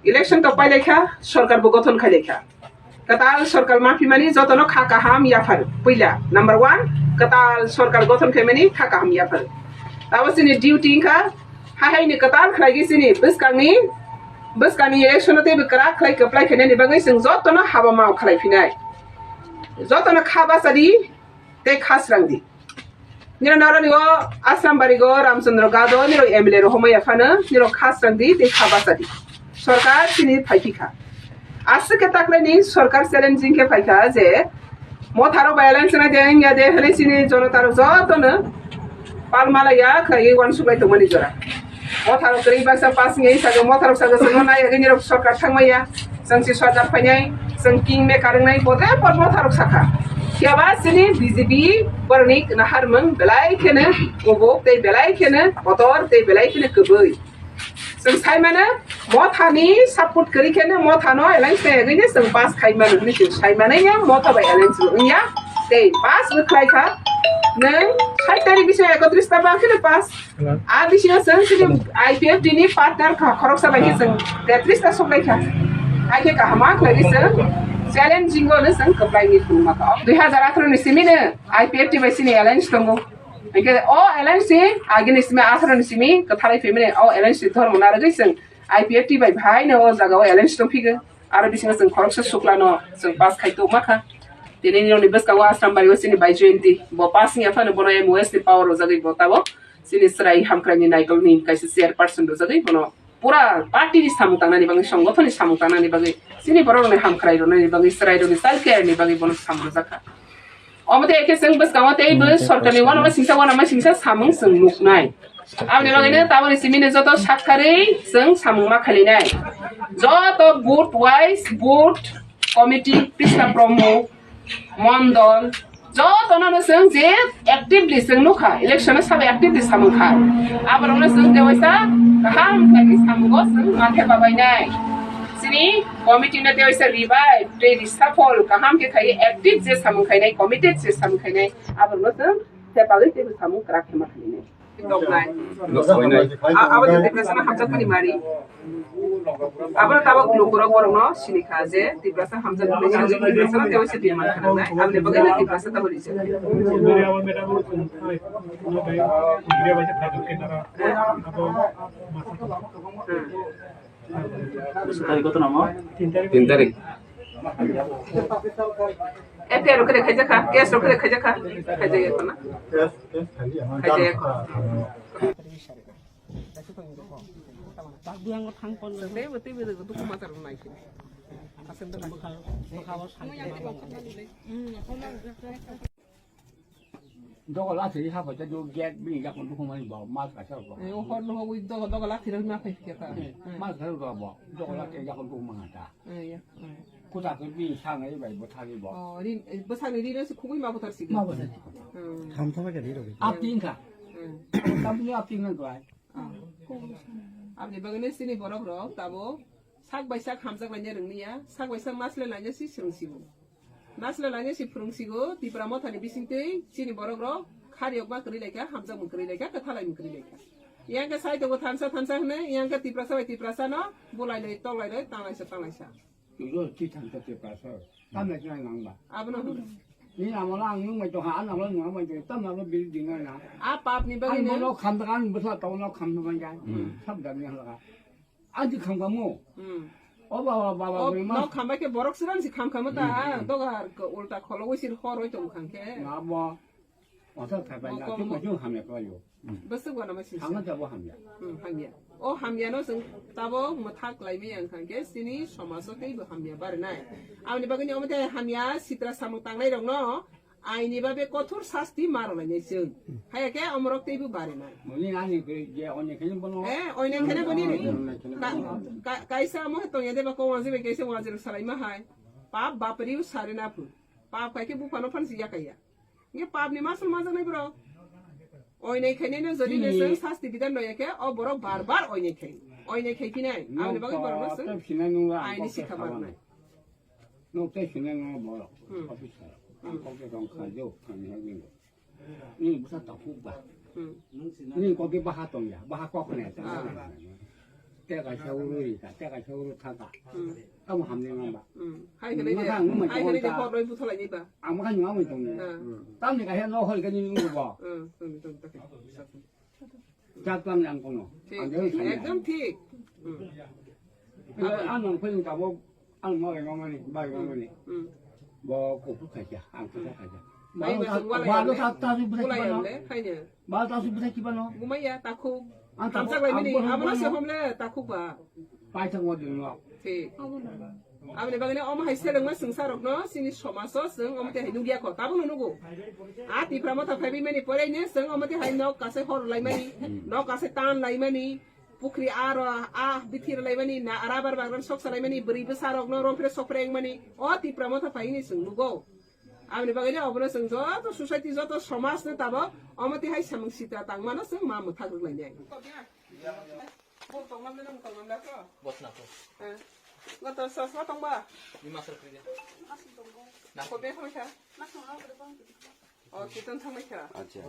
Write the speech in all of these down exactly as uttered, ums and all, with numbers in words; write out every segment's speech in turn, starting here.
Election to pailai kha, sorkar bo gothon khailai kha. Kwtal sorkar maphimani jotono kha kaham yaphar. Puila, number one, kwtal sorkar gothon khaimani kha kaham yaphar. Abo chini duty wngkha, hai hai ni kwtal khlaigwi chini bwskangni, bwskangni election no teibo kwrak khlai kwplai khainani bagwi chwng jotono haba mao khlai phinai. Jotono kha bachadi tei kha srangdi. Niro noroni o Asrambari go Ramchandra Gado niro M L A ro homaya phano niro kha srangdi tei kha bachadi. Sorkar chini phaikha. Aswk khe taklaini sorkar challenging khe phaikha je motharok bai alliance na de wngya de hwnwi chini jonotarok jotono palmalaya khlaiwi uansuklai tongmani jora. Motharok kwrwi baksa pass wngya sago, motharok sago chwngno nai agini rok sorkar thangmaya, chwng si sorkar phainai, chwng king maker wngnai, bodre pod motharok sakha. Phiya ba chini B J P borokni naharmung belai kheno kubuk tei belai kheno kotor tei belai kheno kwbwi. Chwng sai mano, mothani support kwrwi kheno mothano alliance nai agini chwng pass khai mano hwnwi chwng sai manai ya, motha bai alliance wngya, tei pass bo khlai kha. Nwng sait tarik bisingo ekotris ta ba kheno pass. A bisingo chwng chini I P F T ni partner kha, khoroksa bai khe chwng tetris ta suklai kha. Hai khe kaham khlai khe chwng challenging o no chwng kwplai ni phunukma kha. Dui hazar atharo ni simi no I P F T bai chini alliance tongo. Hingke o alliance ni agini simi atharo ni simi kwthalai phimani o alliance ni dhormo narwgwi chwng I P F T bai bhai no o jaga o alliance tongphigo. Aro bisingo chwng khoroksa suklano chwng pass khai tongma kha. Tini nini bwskango Asrambari o chini bai Jayanti bo pass wngya phano bono M O S ni power rwjagwi bo tabok. Chini chwrai hamkraini naikolni kaisa chairperson rwjagwi bono pura party ni samung tangnani bagwi, songothon ni samung tangnani bagwi, chini borok rokni hamkrai rwnani bagwi, chwrai rokni child care ni bagwi bono samung rwjak kha. Omo tei khe chwng bwskango tei bo sorkarni uanama singsa, uanama singsa samung chwng nuknai. Aboni bagwino taboni simino joto sakharwi chwng samung ma khailainai. Joto booth wise, booth committee, Krishna Brahmo, Mondol, jotono no chwng je actively chwng nukha, election o sabo actively samung kha. Aborokno chwng tewaisa kaham khlaiwi samungo chwng manthe babainai. Chini committee no tewaisa revive tei reshuffle kaham khe khaiwi active je samung khainai, committed je samung khainai, aborokno chwng thepagwi teibo samung kwrak khe ma khlainai. Noknai. Noknai. A-, abo de Tiprasa no hamjakmani mari. Abo no tabok lukurok borok no sini kha je Tiprasa hamjakmani sajwk Tiprasa no tewaisa demand khananai. Aboni bagwi no Tiprasa tabok rijak. Hmm. Tarik koto namo? Tin tarik. F I R rok khe khaijak kha, case rok khe khaijak kha, khaijak ya khana. Khaijak ya khana. Tei bo tei bo duku mata rok nai khe. Asem da bwkha, bwkha o santi. Dogo lati ha ko ta do get bini yakon duku mani bo mas ka sa bo. Eh, o hor no wi dogo, dogo lati rok ma phai khe ta. Eh, mas ka ro bo. Dogo lati yakon duku mani ta. Eh, ya. Eh. Kuta ke bini sa ngai bai bo thagi bo. Oh, rin, eh, bwsakni ri no se khugui ma buthar si. Ma buthar si. Hmm. Tham thama ke ri ro. Apin ka. Hmm. Tam ni apin na dwai. Ah. Aboni bagwi no chini borok rok tabo sak bai sak hamjak laina rwngya, sak bai sak nasle laina si swrwng sibo. Nasle laina si phwrwng sigo, Tipra mothani bisingtwi chini borok rok khariyok ba kwrwi laikha, hamjakmung kwrwi laikha, kwthalai mung kwrwi laikha. Yang khe sai tongo thansa thansa hwnwi, yang khe Tiprasa bai Tiprasa no bulai lai, toklai lai, tanglaisa tanglaisa. Yo, ti thansa Tiprasa. Tamle kina nang ba. Abono hwn. Ni amo la ang nung mai to ha, ano lo nung mai to, tam na lo bil ding na. A pap ni bagwi. Ano lo kham ta kan bwsa to no kham ta ban ja. Hmm. Sab dan ni hala. Ang ti kham ka mo. Hmm. O baba, baba, o baba, ma. No kham ba khe borok siran si kham kham ta, hmm, hmm, dogar ko ulta kholo wi sir hor oi tong kham khe. Na bo. Osa thai bai na, tu mo ju ham ya ko yo. Bwswk uanama singsa. Hamya jabo hamya. Hmm, hamya. O hamya no chwng tabok mwthak laimaya wngkha khe chini somajo teibo hamya barinai. Aboni bagwi ni omo tei hamya sitra samung tangnai rok no aini babe kothor sasti ma rwlainai chwng. Haya khe omorok teibo barinai. Muni ani khe je oni khe bono. Eh, oinai khe boni. Ka-, ka-, kaisa omo tongya de ba ko wanjwi bai kaisa wanjwi rok salaima hai. Pap bapri u sarina phu. Pap kai khe bupha no phan si yakaya. Nge pap ni masal majaknai borok. Oinai khainai no jodi no chwng sasti bidan loya khe o borok bar bar oinai khai. Oinai khai phinai. Aboni bagwi borok no chwng aini sikha barnai. Nok tei sinai no borok. Hmm. Officer. Hmm. Ang kok de tong kha jo, kami ha ni. Ni bwsa takhuk ba. Hmm. Ni kok de baha tong ya, baha kok ne. Ah. Teka sauru rika, teka sauru thaka. Hmm. Tamo hamni mamba. Hmm. Hai hwnwi de, Mokha ang nungma hai hwnwi de chonta. Hor roi buthalai ni ba. Ang mokha nungma mui tongni. Hmm. Tamni kaisa no hol kani nunggu bo. Hmm, hmm, hmm, hmm. Chak tang yang kono. Thik, ang thik, thik, ekdom thik. Hmm. Ang nang phai tabok, ang ma bai mamani, bai mamani. Hmm. Bo ko pu khaja, ang ko khaja. Bai ba sung wala ya le. Ba ta su bwsai kibano. Wala ya le, hai ne. Ba ta su bwsai kibano. Gumai ya, takhuk. Ang takhuk, tamsak lai mani, ang abo na se hom le, takhuk ba. Pai thang wa ding no. Thik. Aboni bagwi no omo hai selengma swngsa rok no, chini somajo chwng omo te hai nugya kho, tabuk no nugo. A Tipra Motha phaibi mani pore ne chwng omo te hai nok kase hor lai mani, nok kase tan lai mani. Pukhri aro a bithi rwlaimani, na rubber bagan sok salaimani, bwrwi bwsa rokno romphre sokpre wngmani, o Tipra Motha phaini chwng nugo. Aboni bagwi obono chwng joto society, joto somajno tabok omo twi hai samung sitra tangmano chwng ma mwthak rwlainai. Bo tongmani nang tongmani ko? Bosna ko. Eh. Goto sosma tongba? Ni masal kriya. Ko be hoita? O, Kitan thangbai kha. Acha.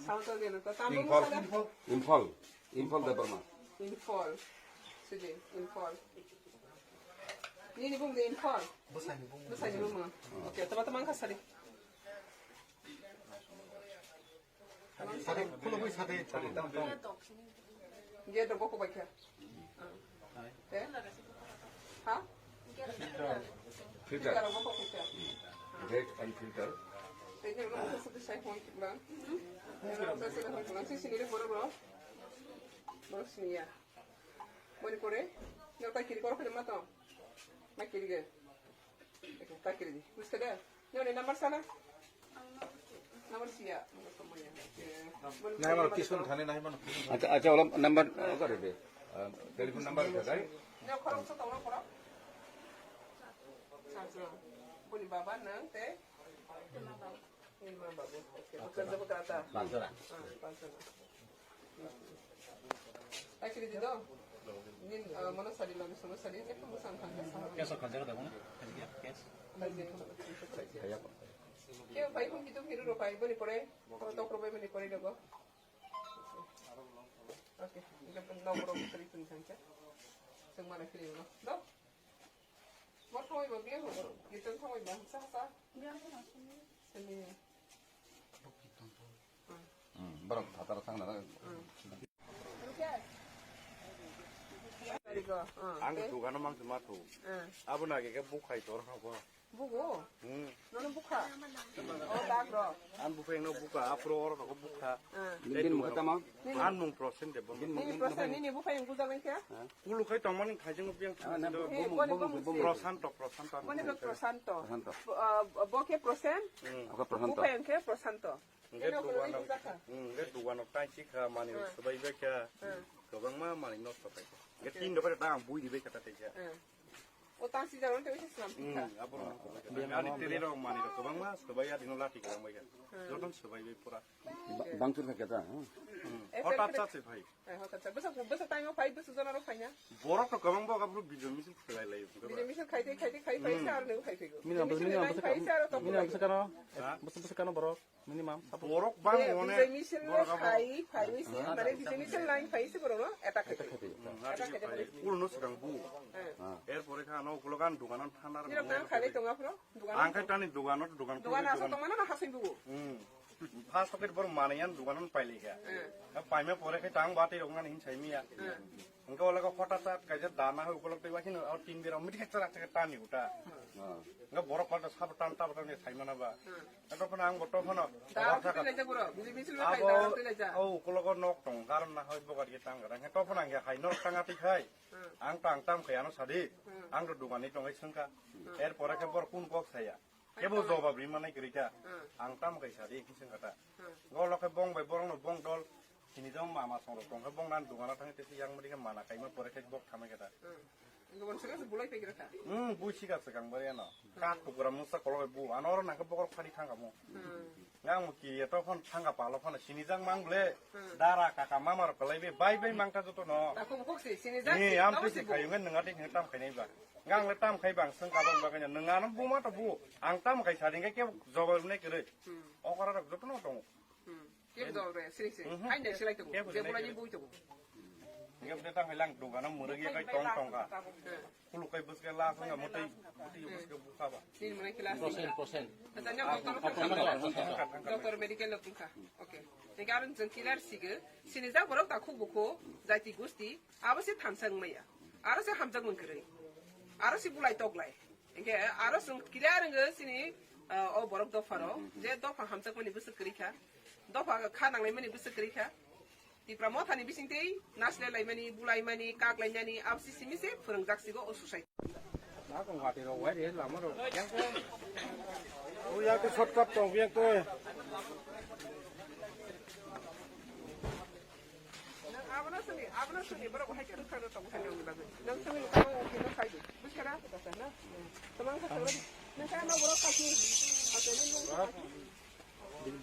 Sao to gelo, ta tamo Imphal. Imphal. Imphal Debbarma. Imphal. Sidi, Imphal. Nini bung de Imphal. Bwsani bung. Bwsani bung. Okay, tama tama kha sari. Sari, khulo bai sari. Gate rok bokok bai kha. Te? Ha? Filter. Filter rok bokok bai kha. Gate and filter. Te ni ulo masa sadi sai hoi kibla. Masa sadi hoi kibla. Si sini de boro boro. Boro sini ya. Boni pore. Nang tai kiri korok kiri mato. Ma kiri ge. Takiri di. Buste de. Noni number sana? Number siya. Number to maya. Nai mano kisun thani nai mano. Acha, acha, ola number, oka de. Ah, telephone number ka dai. Nyo khorok so tawno khorok. Sa, sa. Boni baba nang te. Ni ma babu. Okay. Bukan jabo kata. Pansora. Ah, pansora. Takiri di do. Nin, ah, mano sari lagi sono sari, je kamu sangkang ke sama. Kes akan jaga dong, kes. Lagi. Kaya apa? Kaya pai pun kita hiru ro pai boni pore, tok ro pai boni pore dogo. Oke, ini pun nomor sari pun sangka. Semua lagi hiru no. Do. Mo thangwi ba biya ho, gitan thangwi ba sa sa. Sini. Hmm, borok phataro thangna. Ang dugano mang tuma thu. Abo na ge bukhai tor ha bo. Bugo? Hmm. Nono bukha? O, tak ro. Ang bukhai no bukha, afro oro ko bukha. Nini mukha tama? Ang mung Prosen de bon. Nini Prosen, nini bukhai yang gudang khe? Kulu khai tongmani khaijeng biang. Prosanto, Prosanto. Mane Prosanto. Prosanto. Bo ke Prosen? Oka Prosanto. Bukhai yang khe Prosanto. Hingke duganok, hingke duganok tang sikha, mani rok swbai bai kha, kwbangma mani nosto khai kha. Hingke tin dophai ta ang bui ribai kha ta teisa. O tang si jaro te wisi slam tikha. Abo ani tere rok mani rok kwbangma swbai ya dino lati kwbang bai kha. Joton swbai bai pura. Bangchur kha keta. Hotat sa se bhai. Hotat sa. Bwsa, bwsa time o phai, bwsa jona rok phai na. Borok to kwbang bo abro video misil khlai lai. Video misil khai khai khai khai phai sa ar nang khai phai go. Mina bwsa, mina bwsa kano. Bwsa bwsa kano borok. Minimum. Borok bang one. Bijay Misil no phai, phai si, mane Bijay Misil line phai si borok no attack khai. Attack khai. Ulo no swkang bu. Er pore kha no ulo gan dugan an thanar. Nirok nang khalai tonga phro? Ang khai tani dugan no dugan. Dugan asok tong mano na hasai bu. First pocket bor mane yan dugan an pai le kha. Paima pore khai tang bati rok ngan hin sai miya. Hingke o lego hotat tat kaisa dana hoi ukolog tei wakhino o tin bera miti khe chara chara tani uta. Hingke borok palta sabo tan tabo tan sai mana ba. Eto phano ang bo to phano. Da, hor saka. Tei laijak boro, bini misil bai khai da, tei laijak. O ukologo nok tong, garon na hoi bogar ye tang gara. Hingke to phano ang ya hai nok tanga tei khai. Ang tang tam khai ano sadi. Ang do dugani tong hai sengka. Er pore khe bor kun kok saya. Kebo jobab ri manai kwrwi kha. Ang tamo kaisa di khe sengkha ta. Go lo khe bong bai borok no bong dol. Sini jong mama song rok tong khe bong nan dugano thang tei yang mari khe mana kaima pore khe bok thamai khe ta. Gobon sika se bulai pegre kha. Hmm, bui sika se kang bari ano. Ka tukura musa kolo bu ano ro nang khe bokor phari thang kamo. Ngang mo ki to phon thang ka palo phon sini jang mang ble. Dara kaka mama rok kalai be bai bai mang ta joto no. Takung kok si sini jang. Ni am tei si kayu ngan nang ati nang tam khainai ba. Ngang le tam khai bang seng kabang baganya nang ano buma to bu ang tam khai sading ke jogo ne kere. Okara rok joto no tong. Ke jogo re sini sini. Hai ne silai to. Ke bu je ne bulai kere. Bui to. Hingke bwtwi tang hai lang dogano mwrwk ye kai tong tong kha. Khuluk kai bwswk la thang kha mwtwi, mwtwi bwswk bukha ba. Nini mwnai khe last. Percent, percent. Acha, nyok doctor thang kha. Doctor medical no thang kha. Okay. Hingke aro chwng clear sigo. Sini jak borok takhuk bukhuk, jati gusti, abo se thansa wngmaya. Aro se hamjak mung kwrwi. Aro se bulai toklai. Hingke aro chwng clear wngkha sini, ah, o borok dopharo. Je dopha hamjakmani bwswk kwrwi kha. Dopha kha nanglaimani bwswk kwrwi kha. Tipra mothani bisingtwi nasilelaimani, bulaimani, kaklaimani, absi simi se phwrwngjak sigo o society. Nakong watwi rok wai re lama rok. Yang ko. O yang ko shortcut tong yang ko. Nang abono sini, abono sini, borok hai khe rwkha rwkha tong thani bagwi. Nang sini kamo kino khai di. Buskara ta na. Tamang ka sara. Nang kana borok ka ki. Ato ni nang ka ki. It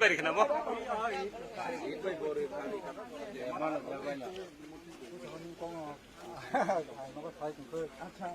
bari khna bo. Acha.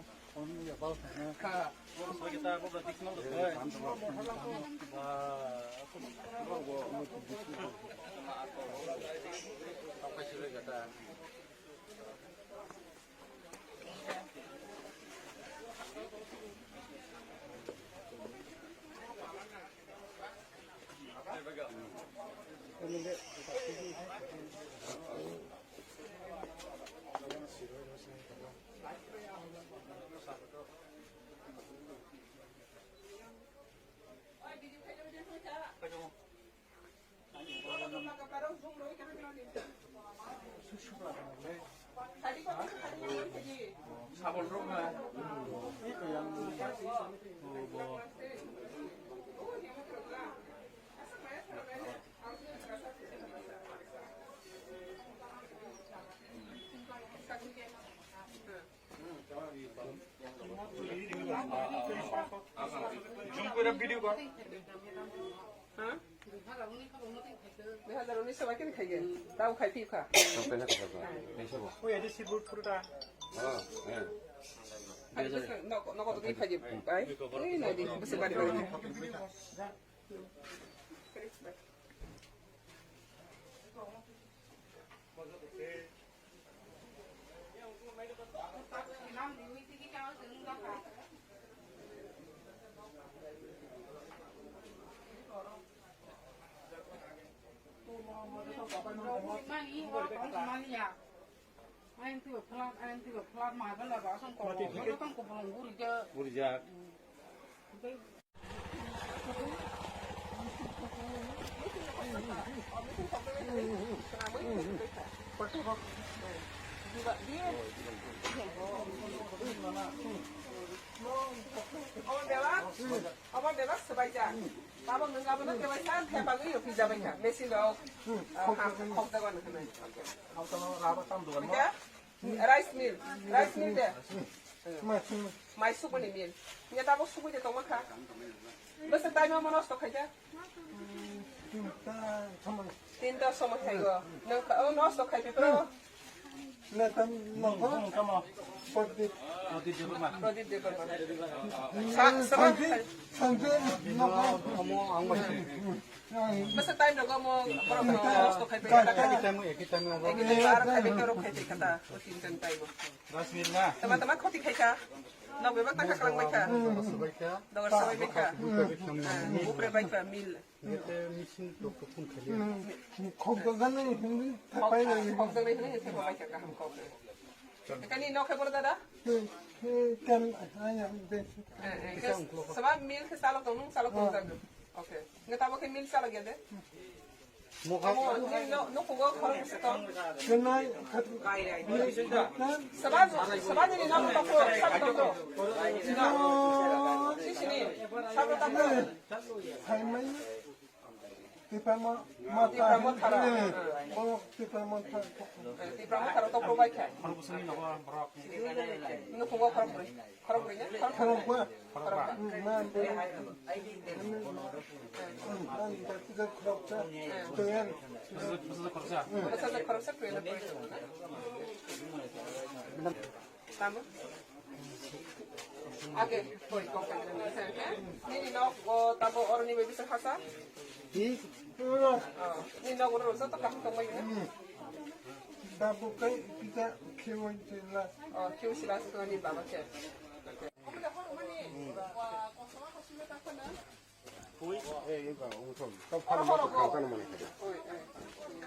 Zoom kore video kor. Ha? Dui hajar unis bai khe khaikhe. Tabo khai phi kha. Oi, edi si boot pura ta. Noko, noko to khai je, bai. Ei, nai di, bisi bari bari. Gurijak. Omo bebak swbaijak. Tabok nwng abono kebaisa thepagwi rw phijabaikha. Machine rok, ah, khokjago ano hwnwi. Hwnkhe? Rice mill. Rice mill de. Mai sukmani mill. Hwnkhe tabok sugwi de tongma kha. Bwswk time omo nosto khaikha? Tinta somoi khaigo. Nwng kha-, o nosto khai phikro. Pradip Debbarma. Pradip Debbarma. Sa-, sa- Sanjay, Sanjay, no. Bwswk time rogo omo borok no nosto khai phikha. Eki time, eki time aro khai phikha, khai phikha ta. O tin time o. Tama tama khoti khaikha. Nok bebak ta khaklang baikha. Dogar sabai baikha. Bupre baikha mill. Khok dogan ni hwnwi thapai nai. Khok dogan ni hwnwi thapai nai kaham khok. Kani nok hai bor dada? Kan aya ben. Saba mill khe salok tong, nung salok tong jago. Okay. Nge tabo khe mill salok ya de. Mokha. Amo ni no, no kugo khorok se tong. Kenai khat. Bai rai. Saba, saba ni no to ko, saba to ko. Sisini, saba to ko. Hai mai. Tipra mo-, motha. Tipra motha ro. Eh, bo Tipra motha. Eh, Tipra motha ro to provide khai. Nukhungo khorok brwi. Khorok brwi na? Khorok ba. Khorok ba. Hmm, na, bo. Hmm, na, bo, khorok sa. Khorok sa. Khorok sa, khorok sa. Tamo? Age, koi, kok, kok, kok, kok, nini nok, o, tabo, oroni bai bisa khasa? Hi? O, nini nok, oro, joto kaham tongbai, na? Hmm. Tabo kai, kita, khewai, sila. O, khewai, sila, sila, ni baba khe.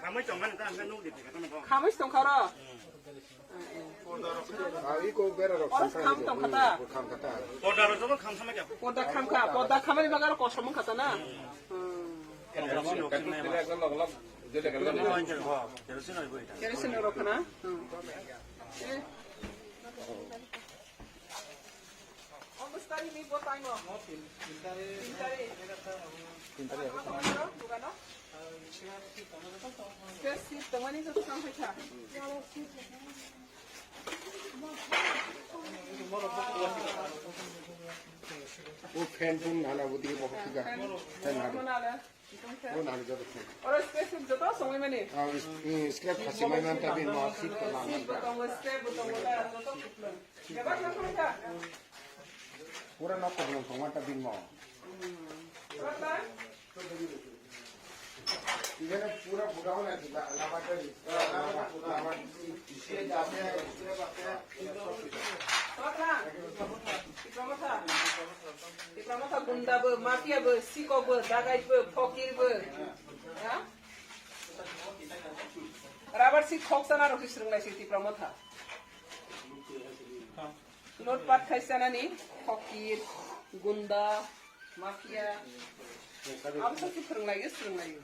Khamwi tongmani ta hwnkhai nuk di phai kha tamo. Khamwi tongkha ro? Ah, iko bera rok oro kham tongkha ta? Kham kha ta. Porda rok joto kham sama kya? Porda kham kha, porda khamani bagwi aro kosom wngkha ta na? Hmm. Kerosene rok khna? Hmm. Eh. August tari ni bo time o. Tin tari. Tin tari. Tin tari. Ano tongmani ro, dugano? Space seat tongmani joto tang phaikha. O fan phone nana budi bo khika. Fan nana. Fan nana. O nani joto khe. Oro step sip joto songwi mani. Ah, is-, mm, step khasi mai man ta bin ma, seat ko ma man ta. Seat bo tongo, step bo tongo, ta joto kuplung. Bebak na khulung kha. Pura nok ko blong tong man ta bin ma. Hmm. Rata? Ibe na pura buda ho na di ba, lama ta di. Lama, lama. Rata? Tipra motha. Tipra motha gunda bo, mafia bo, sikok bo, dagai bo, phokir bo. Ha? Rabar si khok sana rok si srwngnai si Tipra motha. Lotpat khai sanani phokir, gunda, mafia. Abo sa si srwngnai, srwngnai.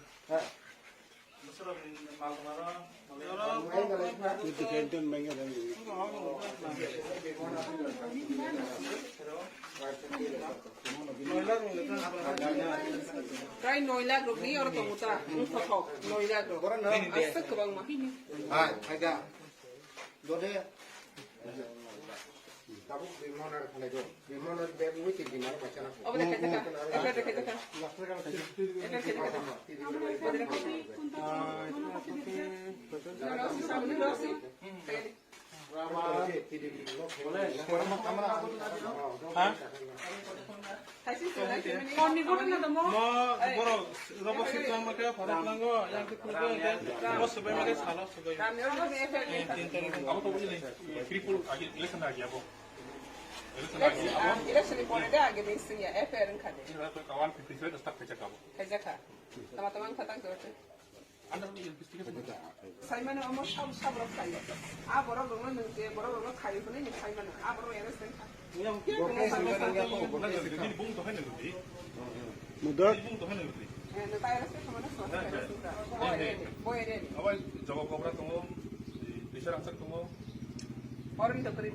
Tei noi lakh rokni oro tongo ta, wngkha thok, noi lakh rok. Aswk kwbangma. Hai, hai da. Dode. Tabuk Bimona khalai do. Bimona bag witi Bimona bachana. Obo de khaijaka. Ebe de khaijaka. Ebe de khaijaka. Ha? Honni guru na tamo? Mo borok robo sitwng ma khe phara tlango, yang khe khulgo, yang khe bo subai ma khe salo subai. Eh, tin tarik. Abo to bujili. Triple agi election agi abo. Election agi abo. Election ni pore de agi de sing ya F I R wngkha de. Ina to kawan fifty five start khaijak abo. Khaijak kha. Tama tama wngkha tang jor. Saimano omo sab sab rok khaio. A borok rokno nwng je borok rokno khaio hwnwi nwng saimano. A borok arrest wngkha. Mudok. Eh, nwng ta arrest wngkha mano sabo arrest wngkha. Bo area ni, bo area ni. Abo Jawab Kobra tongo, Biswar Rangchak tongo. Oroni dokori.